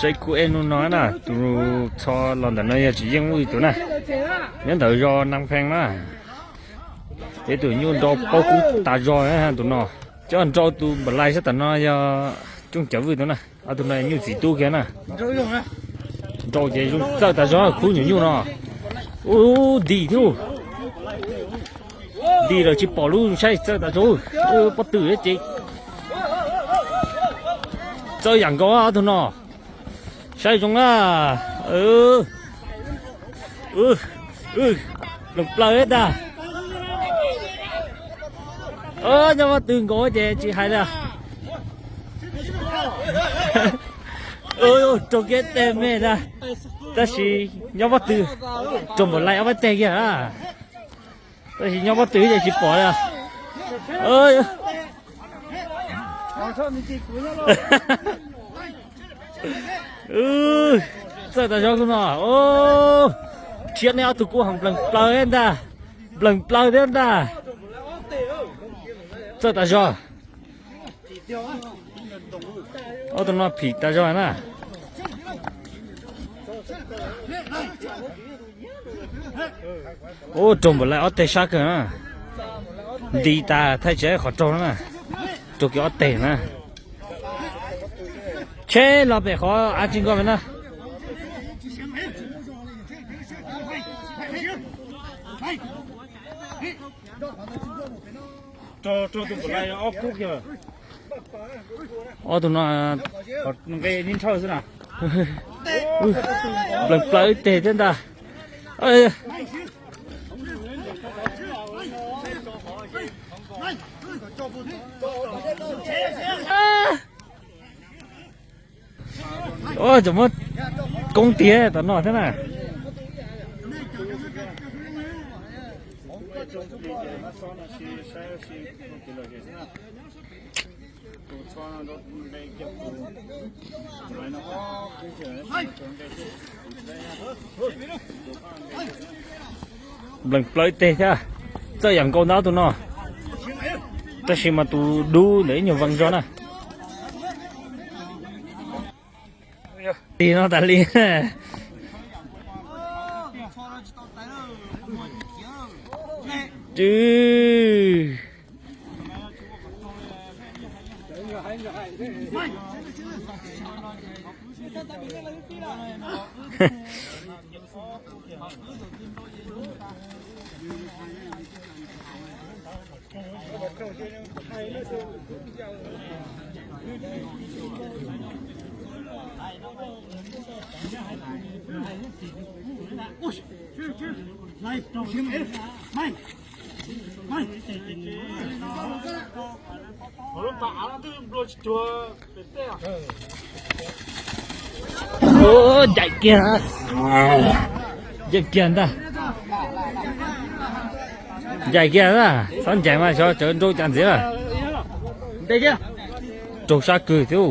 Saib kuv ej hnub no na, tus txho los ntawm no yog Tsis Yeej Vwj tus na, nyob ntawm zos Nas Phees na. Peb tus nyuj nrau paub kub tas zog tus no. Coj nrau tus npam lais sab tom no yog Cooj Cawm Vwj tus na, ob tug no nyuj txiv tub kiag na. Nrau ces zoo txawj tas zog khub nyuam nyuj no. Ub, nti thiab. Nti lawm tsis pom lub, saib txawj tas zog. Pob tw ces txawj yam nkaus ob tug no. Saib zoo na. Plees plaws ntag. Nyob pob tw nkaus ces tsis hais li. Raug kiag teg me ntag. Tab sis nyob pob tw, raug npam lais ob peb teg kiag. Tab sis nyob pob tw ces tsis pom li. Txawj tas zog tus no. Rhiab nej ob tug kuj ho nplees plaws ntag. Nplees plaws thiab ntag. Txawj tas zog. Ob tug no phim tas zog na. Ub, raug npam lais ob teg sab kawg na. Nti tas thaij tsis qhov raug na. Raug kiag ob teg na. Tsheb los pem qhov av tsis nkoj pem na. Ob tug no nqe nib nrhawj xwb na. Plees plaws ib teg thiab ntag. Ua, tseem muab koob tiag tom no thiab na. Nplees plaws ib teg thiab. Txawj yam nkaus ntag tus no. Tab sis mas tus dub ntawm ib nyuag vees zog na. Tig no tas li. Tsw. Ncaim kiag, ncaim kiag ntag. Ncaim kiag, txhob ncaim mas xyov tsawv nrau cas ntxiv. Raug sab kawg thiab.